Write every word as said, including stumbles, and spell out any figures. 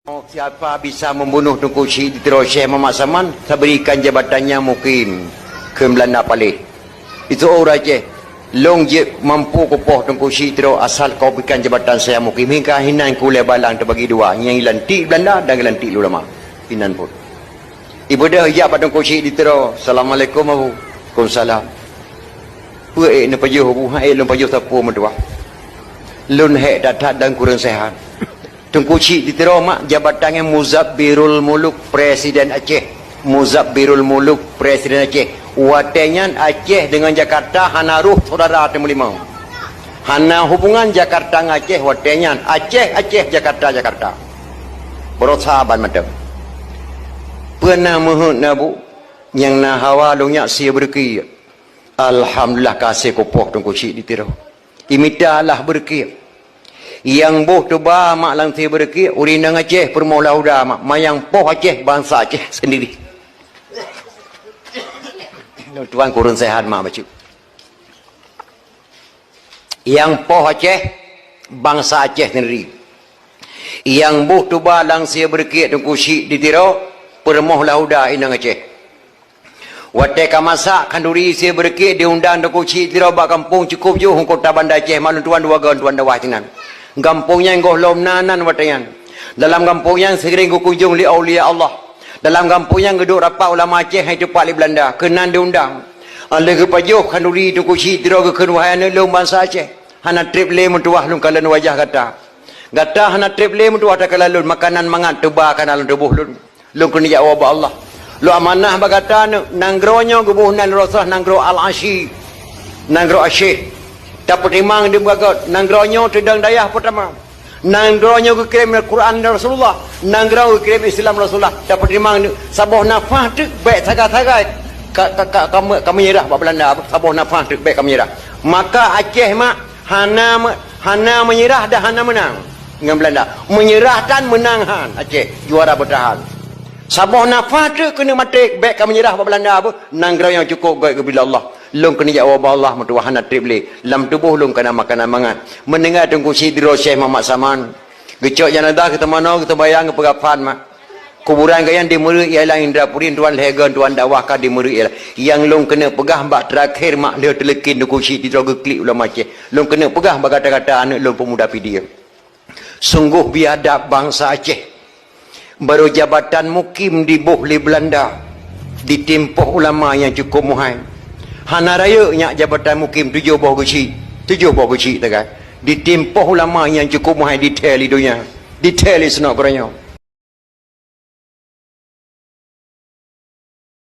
Siapa bisa membunuh Teungku Chik di Tiro Syekh Muhammad Saman, saya berikan jabatannya mukim keu Belanda paléh. Itu ureuëng Aceh. Lôn jeuet mampu kupoh Teungku Chik di Tiro asal kau berikan jabatan saya mukim. Hingga hinan kulée balang teubagi dua, nyang lantik Belanda dan lantik ulama. Hinan pun. Ibeudôh ijak bak Teungku Chik di Tiro, "Assalamualaikum, Abu." "Waalaikumsalam." "Peue ék neupajoh, Abu?" "Han ék lôn pajoh sapeue meutuah. Lôn hék that-that dan kureueng seuhat." Teungku Chik di Tiro mak jabatan nyan Muzabbirul Muluk, Presiden Aceh. Muzabbirul Muluk, Presiden Aceh. Watée nyan Aceh deungon Jakarta hana roh syedara teumeulimong. Hana hubungan Jakarta ngon Aceh watée nyan. Aceh, Aceh, Jakarta, Jakarta. Beurasa ban mantong. Peue na meuheuet na bu, nyang na hawa lôn nyak sie beureukiek. Alhamdulillah ka sie kupoh Teungku Chik di Tiro. Imita lah beureukiek. Nyang boh tuba mak lam sie beureukiek, ureuëng inong Aceh, peurumoh Lahuda mak, ma nyang poh Aceh, bansa Aceh sendiri. Tuan kureueng seuhat mak bacut. Nyang poh Aceh, bansa Aceh sendiri. Nyang boh tuba lam sie beureukiek Teungku Chik di Tiro, peurumoh Lahuda inong Aceh. Watée ka masak khanduri sie beureukiek diundang Teungku Chik di Tiro bak gampông cukôp jôh u kota Banda Aceh, mak lôn tuan dua goe tuan dakwah sinan. Gampông nyan gohlom na nan watée nyan. Dalam gampông nyan seuring geukunjong lé aulia Allah. Dalam gampông nyan geuduek rapat ulama Aceh hai teupat lé Belanda, keunan diundang. Lheueh geupajoh khanduri Teungku Chik di Tiro geukheun, "Wahai aneuëk lôn bansa Aceh, hana treb lé meutuah lôn kalon wajah gata. Gata hana treb lé meutuah takalon lôn, makanan mangat tuba kana lam tuboh lôn." Lôn keuneuk jak woe bak Allah. Lôn amanah bak gata, nanggroe nyoe geuboh nan Rasulullah, nanggroe Al-Asyi, nanggroe Asyik. Tapeutimang di muka gata, nanggroe nyoe teudong dayah peutama. Nanggroe nyoe geukirém Al-Quran dari Rasulullah, nanggroe geukirém Islam Rasulullah. Tapeutimang saboh nafah teuk bék sagai-sagai ka, ka, ka, ka, ka meunyeurah bak Belanda, saboh nafah teuk bék ka meunyeurah. Maka Aceh mak hana me-, hana meunyeurah dan hana meunang ngon Belanda. Meunyeurah tan, meunang han, Aceh juara beutahan. Saboh nafah teuk keuneuk maté, bék ka meunyeurah bak Belanda beuh, nanggroe nyang cukôp gét geubila Allah. Lôn keuneuk jak woe bak Allah meutuah hana treb lé. Lam tuboh lôn kana makanan mangat. Meuninggai Teungku Chik di Tiro Syekh Muhammad Saman. Geucok janazah geuteumanoe, geuteumbayang, geupeugah phan mak. Kuburan geuh nyan di Meureue ialah Indrapuri, tuan lhée goe tuan dakwah ka di Meureue ialah. Nyang lôn keuneuk peugah bak teurakhé mak lheueh teuleukin Teungku Chik di Tiro geuklik ulama Aceh. Lôn keuneuk peugah bak gata-gata aneuëk lôn peumuda Pidie. Sunggoh biadab bansa Aceh. Barô jabatan mukim diboh lé Belanda, ditimpoh ulama nyang cukôp muhai. Hana rayeuk nyak jabatan mukim tujoh boh geuchik, tujoh boh geuchik tagai. Ditimpoh ulama nyang cukôp muhai dithée lé donya, dithée lé sinoe geuranyoe.